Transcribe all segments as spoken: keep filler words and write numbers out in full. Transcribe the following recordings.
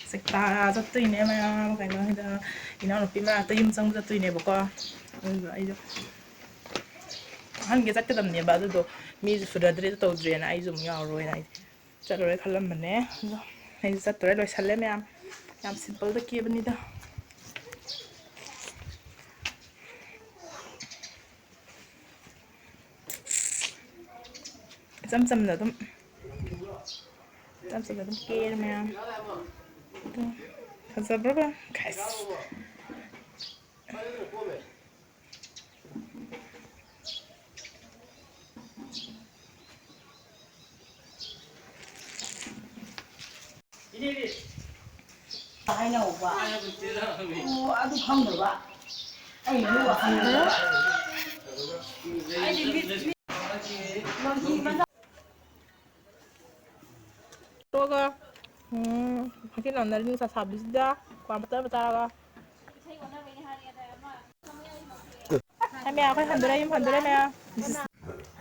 ꯆꯥꯛ ꯆꯥ ꯆꯠꯇꯣꯏꯅꯦ ꯃꯌꯥꯝ꯫ ꯀꯩꯅꯣ ꯁꯤꯗ ꯏꯅꯥꯎꯅꯨꯄꯤ ꯃꯅꯥꯛꯇ ꯌꯨꯝ ꯆꯪꯕ ꯆꯠꯇꯣꯏꯅꯦꯕꯀꯣ꯫ ꯑꯗꯨꯗ ꯑꯩꯁꯨ ꯑꯍꯟꯒꯤ ꯆꯠꯀꯗꯕꯅꯦꯕ, ꯑꯗꯨꯗꯣ ꯃꯤꯁꯨ ꯁꯨꯅꯗ꯭ꯔꯦ, ꯑꯗꯨ ꯇꯧꯗ꯭ꯔꯦꯅ ꯑꯩꯁꯨ ꯑꯃꯨꯛ ꯌꯥꯎꯔꯔꯣꯏꯅ ꯑꯩ ꯆꯠꯂꯔꯣꯏ ꯈꯜꯂꯝꯕꯅꯦ꯫ ꯑꯗꯣ ꯑꯩꯁꯨ ꯆꯠꯇꯣꯔꯦ, ꯂꯣꯏꯁꯜꯂꯦ ꯃꯌꯥꯝ꯫ ꯌꯥꯝ ꯁꯤꯝꯄꯜꯗ ꯀꯦꯕꯅꯤꯗ꯫ ꯏꯆꯝ ꯆꯝꯅ ꯑꯗꯨꯝ, ꯏꯆꯝ ꯆꯝꯅ ꯑꯗꯨꯝ ꯀꯦꯔꯦ ꯃꯌꯥꯝ꯫ ꯑꯗꯨꯝ ꯐꯖꯕ꯭ꯔꯕ? ꯈꯥꯏꯁ꯫ ꯍꯥꯏꯅꯍꯧꯕ꯫ ꯑꯣ, ꯑꯗꯨ ꯈꯪꯗꯕ꯫ ꯑꯩꯅ ꯋꯥꯈꯜ ꯈꯟꯗꯕ꯫ ꯑꯗꯨꯒ, ꯎꯝ, ꯍꯧꯖꯤꯛ ꯂꯥꯎꯅꯔꯤ ꯅꯨꯡꯁꯥ ꯁꯥꯕꯤꯁꯤꯗ ꯀ꯭ꯋꯥ ꯃꯇꯠ ꯑꯃ ꯆꯥꯔꯒ꯫ ꯍꯥꯏ ꯃꯌꯥꯝ, ꯑꯩꯈꯣꯏ ꯍꯟꯗꯣꯔꯦ, ꯌꯨꯝ ꯍꯟꯗꯣꯔꯦ ꯃꯌꯥꯝ꯫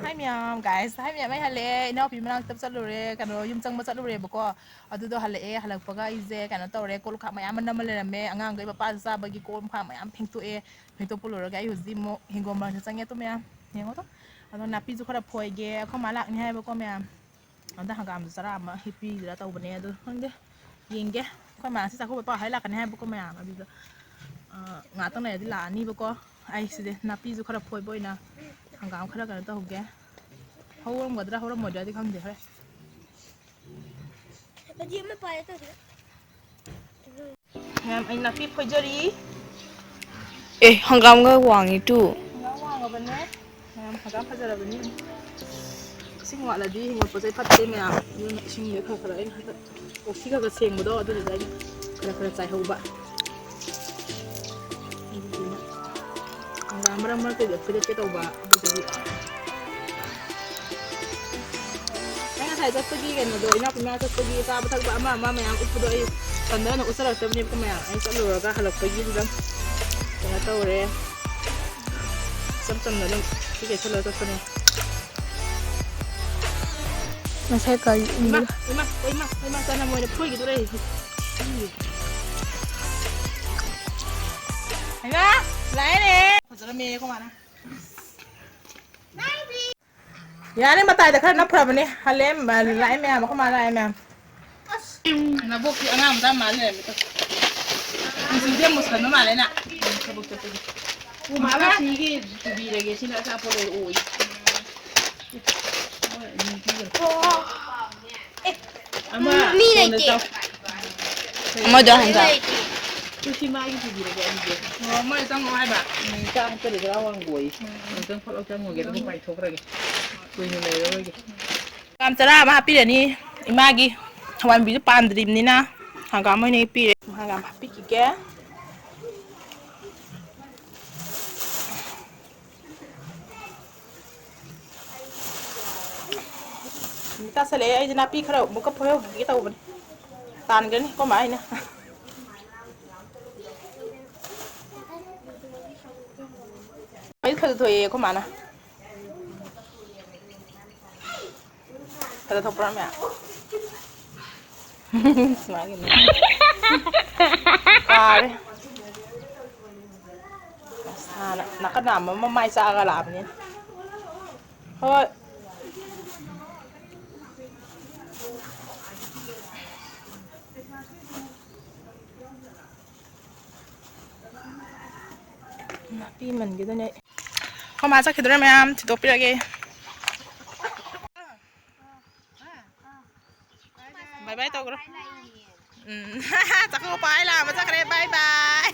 ꯍꯥꯏ ꯃꯌꯥꯝ, guys, ꯍꯥꯏ ꯃꯌꯥꯝ, ꯑꯩ ꯍꯜꯂꯛꯑꯦ, ꯏꯅꯥꯎꯄꯤ ꯃꯅꯥꯛꯇ ꯆꯠꯂꯨꯔꯦ, ꯀꯩꯅꯣ, ꯌꯨꯝ ꯆꯪꯕ ꯆꯠꯂꯨꯔꯦꯕꯀꯣ꯫ ꯑꯗꯨꯗꯣ ꯍꯜꯂꯛꯑꯦ, ꯍꯜꯂꯛꯄꯒ ꯑꯩꯁꯦ ꯀꯩꯅꯣ ꯇꯧꯔꯦ, ꯀꯣꯜ ꯂꯨꯈꯥꯛ ꯃꯌꯥꯝ ꯑꯃ ꯅꯝꯃ ꯂꯩꯔꯝꯃꯦ, ꯑꯉꯥꯡꯈꯩ ꯃꯄꯥꯁꯨ ꯆꯥꯕꯒꯤ ꯀꯣꯜ ꯂꯨꯈꯥꯛ ꯃꯌꯥꯝ ꯐꯦꯡꯇꯣꯛꯑꯦ꯫ ꯐꯦꯡꯇꯣꯛꯄ ꯂꯣꯏꯔꯒ ꯑꯩ ꯍꯧꯖꯤꯛ ꯑꯃꯨꯛ ꯍꯤꯡꯒꯣꯜ ꯃꯔꯛꯇ ꯆꯪꯉꯦ꯫ ꯇꯨ ꯃꯌꯥꯝ ꯌꯦꯡꯉꯣ ꯇꯨ꯫ ꯑꯗꯣ ꯅꯥꯄꯤꯁꯨ ꯈꯔ ꯐꯣꯏꯒꯦ, ꯑꯩꯈꯣꯏ ꯃꯥ ꯂꯥꯛꯅꯤ ꯍꯥꯏꯕꯀꯣ ꯃꯌꯥꯝ꯫ ꯑꯗ ꯍꯪꯒꯥꯝꯁꯨ ꯆꯔꯥ ꯑꯃ ꯍꯦꯛꯄꯤꯁꯤꯔꯥ ꯇꯧꯕꯅꯦ, ꯑꯗꯣ ꯈꯪꯗꯦ, ꯌꯦꯡꯒꯦ꯫ ꯑꯩꯈꯣꯏ ꯃꯥꯁꯦ ꯆꯥꯛꯀꯧꯕ ꯄꯥꯎ ꯍꯥꯏ ꯂꯥꯛꯀꯅꯤ ꯍꯥꯏꯕꯀꯣ ꯃꯌꯥꯝ꯫ ꯑꯗꯨꯗ, ꯑ, ꯉꯥꯛꯇꯪ ꯂꯩꯔꯗꯤ ꯂꯥꯛꯑꯅꯤꯕꯀꯣ꯫ ꯑꯩ ꯁꯤꯗꯤ ꯅꯥꯄꯤꯁꯨ ꯈꯔ ꯐꯣꯏꯕ ꯑꯣꯏꯅ ꯍꯪꯒꯥꯝ ꯈꯔ ꯀꯩꯅꯣ ꯇꯧꯍꯧꯒꯦ꯫ ꯍꯧꯔꯝꯒꯗ꯭ꯔꯥ ꯍꯧꯔꯝꯃꯣꯏꯗ꯭ꯔꯥꯗꯤ ꯈꯪꯗꯦ, ꯍꯣꯔꯦꯟ꯫ ꯃꯌꯥꯝ, ꯑꯩ ꯅꯥꯄꯤ ꯐꯣꯏꯖꯔꯤ꯫ ꯑꯦ, ꯍꯪꯒꯥꯝꯒ ꯋꯥꯡꯉꯤ ꯇꯨ꯫ ꯍꯪꯒꯥꯝ ꯋꯥꯡꯉꯕꯅꯦ꯫ ꯃꯌꯥꯝ, ꯍꯪꯒꯥꯝ ꯐꯖꯔꯕꯅꯤ꯫ ꯏꯁꯤꯡ ꯋꯥꯠꯂꯗꯤ ꯍꯤꯡꯒꯣꯜ ꯄꯣꯠ ꯆꯩ ꯐꯠꯇꯦ ꯃꯌꯥꯝ꯫ ꯑꯗꯨꯅ ꯏꯁꯤꯡꯁꯦ ꯈꯔ ꯈꯔ ꯑꯩꯅ ꯍꯟꯗꯛ ꯀꯣꯐꯤ ꯈꯔ ꯈꯔ ꯁꯦꯡꯕꯗꯣ, ꯑꯗꯨꯗꯨꯗ ꯑꯩꯅ ꯈꯔ ꯈꯔ ꯆꯥꯏꯍꯧꯕ꯫ ꯑꯗꯨꯗꯨꯅ ꯍꯪꯒꯥꯝ ꯃꯔꯛ ꯃꯔꯛꯇꯗꯤ ꯐꯣꯏꯗꯠꯀꯦ ꯇꯧꯕ꯫ ꯑꯗꯨꯗꯨꯒꯤ ꯑꯩ ꯉꯁꯥꯏ ꯆꯠꯄꯒꯤ ꯀꯩꯅꯣꯗꯣ, ꯏꯅꯥꯎꯄꯤ ꯃꯌꯥ ꯆꯠꯄꯒꯤ ꯆꯥꯕ ꯊꯛꯄ ꯑꯃ ꯑꯃ ꯃꯌꯥꯝ ꯎꯠꯄꯗꯣ ꯑꯩ ꯇꯟꯗꯅ ꯎꯠꯆꯔꯛꯇꯕꯅꯦꯕꯀꯣ ꯃꯌꯥꯝ꯫ ꯑꯩ ꯆꯠꯂꯨꯔꯒ ꯍꯜꯂꯛꯄꯒꯤꯗꯨꯗ ꯀꯩꯅꯣ ꯇꯧꯔꯦ꯫ ꯏꯆꯝ ꯆꯝꯅ ꯑꯗꯨꯝ ꯁꯤ ꯀꯩꯁꯜꯂꯒ ꯆꯠꯄꯅꯦ꯫ ꯉꯁꯥꯏ ꯀꯔꯤ ꯏꯃꯥ, ꯏꯃꯥ, ꯏꯃꯥ, ꯏꯃꯥ, ꯆꯅꯝ ꯑꯣꯏꯅ ꯐꯣꯏꯈꯤꯗꯣꯔꯦ ꯑꯩꯁꯦ꯫ ꯏꯃꯥ, ꯂꯥꯛꯑꯦꯅꯦ꯫ ꯐꯖꯔꯝꯃꯦ ꯑꯩꯈꯣꯏ ꯃꯥꯅ꯫ ꯌꯥꯔꯦ, ꯃꯇꯥꯏꯗ ꯈꯔ ꯅꯞꯈ꯭ꯔꯕꯅꯦ꯫ ꯍꯜꯂꯦ, ꯂꯥꯛꯑꯦ ꯃꯌꯥꯝ, ꯑꯩꯈꯣꯏ ꯃꯥ ꯂꯥꯛꯑꯦ ꯃꯌꯥꯝ꯫ ꯅꯕꯣꯛꯇꯤ ꯑꯉꯥꯡ ꯃꯆꯥ ꯃꯥꯜ ꯂꯩꯔꯝꯃꯦ꯫ ꯅꯨꯡꯁꯤꯕꯤꯗꯤ ꯌꯥꯝ ꯃꯨꯁꯟꯕ ꯃꯥꯜꯂꯦ ꯅꯪ꯫ ꯊꯕꯛ ꯆꯠꯄꯒꯤ꯫ ꯎꯃꯥ ꯉꯁꯤꯒꯤ ꯄꯨꯕꯤꯔꯒꯦ, ꯁꯤꯅ ꯑꯆꯥꯄꯣꯠ ꯂꯩꯔꯛꯑꯣꯌꯦ꯫ ꯑꯃ ꯃꯤ ꯐꯣꯟꯗ ꯂꯩꯇꯦ꯫ ꯆꯥꯎ-, ꯑꯃꯗꯣ ꯍꯟꯖꯥ꯫ ꯃꯤ ꯂꯩꯇꯦ꯫ ꯇꯨ ꯁꯤ ꯃꯥꯒꯤ ꯄꯨꯕꯤꯔꯒꯦ ꯑꯗꯨꯗꯤ꯫ ꯑꯣ, ꯃꯣꯏ ꯆꯪꯉꯣ ꯍꯥꯏꯕ? ꯎꯝ, ꯆꯥꯛ ꯍꯥꯞꯆꯜꯂꯦ, ꯆꯔꯥ ꯋꯥꯟꯒꯣꯌꯦ꯫ ꯎꯝ꯫ ꯑꯃꯨꯛꯇꯪ ꯐꯠ ꯂꯥꯎ ꯆꯪꯉꯨꯒꯦ, ꯑꯗꯨꯒ ꯄꯥꯏꯊꯣꯛꯈ꯭ꯔꯒꯦ꯫ ꯀꯨꯏꯅ ꯂꯩꯔꯔꯣꯏꯒꯦ꯫ ꯍꯪꯒꯥꯝ ꯆꯔꯥ ꯑꯃ ꯍꯥꯞꯄꯤꯔꯅꯤ ꯏꯃꯥꯒꯤ꯫ ꯍꯋꯥꯏ ꯃꯨꯕꯤꯁꯨ ꯄꯥꯟꯗ꯭ꯔꯤꯕꯅꯤꯅ ꯍꯪꯒꯥꯝ ꯑꯣꯏꯅ ꯍꯦꯛ ꯄꯤꯔꯦ꯫ ꯍꯪꯒꯥꯝ ꯍꯥꯞꯄꯤꯈꯤꯒꯦ꯫ ꯅꯨꯃꯤꯠ ꯇꯥꯁꯜꯂꯛꯑꯦ, ꯑꯩꯁꯦ ꯅꯥꯄꯤ ꯈꯔ ꯑꯃꯨꯛꯀ ꯐꯣꯏꯍꯧꯈꯤꯒꯦ ꯇꯧꯕꯅꯤ꯫ ꯇꯥꯟꯒꯅꯤ ꯑꯩꯈꯣꯏ ꯃꯥ ꯑꯩꯅ꯫ ꯃꯩ ꯈꯔ ꯊꯣꯛꯑꯦ ꯑꯩꯈꯣꯏ ꯃꯥꯅ꯫ ꯈꯔ ꯊꯣꯛꯄ꯭ꯔꯥ ꯃꯌꯥꯝ? ꯁꯨꯃꯥꯏꯅ꯫ ꯀꯥꯔꯦ꯫ ꯑꯁ, ꯍꯥꯟꯅ ꯅꯥꯀꯟ ꯅꯥꯝꯃ ꯑꯃ ꯃꯥꯏ ꯆꯥꯛꯑꯒ ꯂꯥꯛꯑꯕꯅꯤꯅ꯫ ꯍꯣꯏ꯫ ꯅꯥꯄꯤ ꯃꯟꯒꯤꯗꯨꯅꯦ ꯑꯩ꯫ ꯑꯩꯈꯣꯏ ꯃꯥ ꯆꯠꯈꯤꯗꯣꯔꯦ ꯃꯌꯥꯝ, ꯊꯤꯟꯗꯣꯛꯄꯤꯔꯒꯦ꯫ ꯕꯥꯏ ꯕꯥꯏ ꯇꯧꯈ꯭ꯔꯣ꯫ ꯎꯝ꯫ ꯆꯥꯛꯀꯧꯕ ꯄꯥꯏ ꯂꯥꯛꯑꯕ ꯆꯠꯈ꯭ꯔꯦ꯫ ꯕꯥꯏ ꯕꯥꯏ꯫